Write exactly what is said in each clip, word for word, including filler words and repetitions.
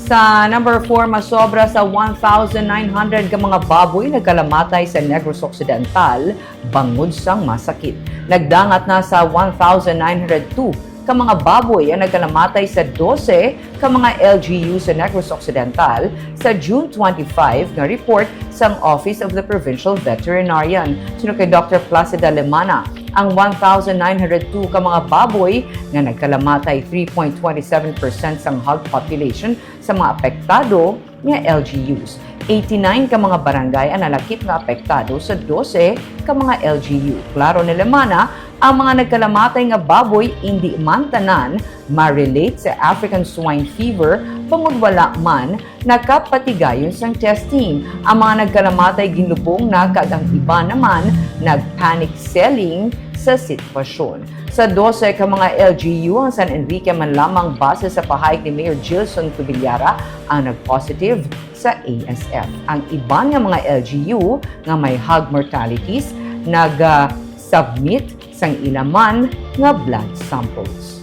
Sa number four, masobra sa one thousand nine hundred ka mga baboy nagkalamatay sa Negros Occidental bangod sang masakit. Nagdangat na sa one thousand nine hundred two ka mga baboy ang nagkalamatay sa dose ka mga L G U sa Negros Occidental sa June twenty-five nga report sang Office of the Provincial Veterinarian. Suno kay Doctor Placida Lemana, ang one thousand nine hundred two ka mga baboy nga nagkalamatay, three point twenty seven percent sang hog population sa mga apektado nga L G Us. Eighty-nine ka mga barangay ang nalakip nga apektado sa dose ka mga L G U. Klaro ni Lemana, ang mga nagkalamatay nga baboy indi man tanan ma-relate sa African Swine Fever, bangod wala man nakapatigayon sang testing. Ang mga nagkalamatay ginlubong na kag ang iban naman nag-panic selling sa sitwasyon. Sa dose ka mga L G U ang San Enrique man lamang, base sa pahayag ni Mayor Gilson Cubillara, ang nag-positive sa A S F. Ang iban nga mga L G U nga may hog mortalities nag-submit sang ila man nga blood samples.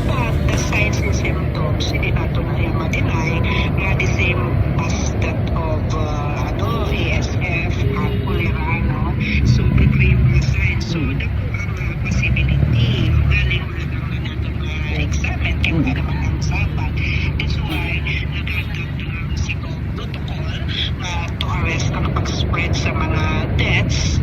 But the signs and symptoms, hindi nato na yung ma-deny nga the same as that of, uh, ano, A S F, uh, cholera, no? So, dagko yung mga signs. So, dako ang, uh, possibility. Galing na lang na nato ma-examine kay wala naman ang sabat. That's why nag-conduct na ang si Gov protocol, uh, to arrest ang pag-spread sa mga deaths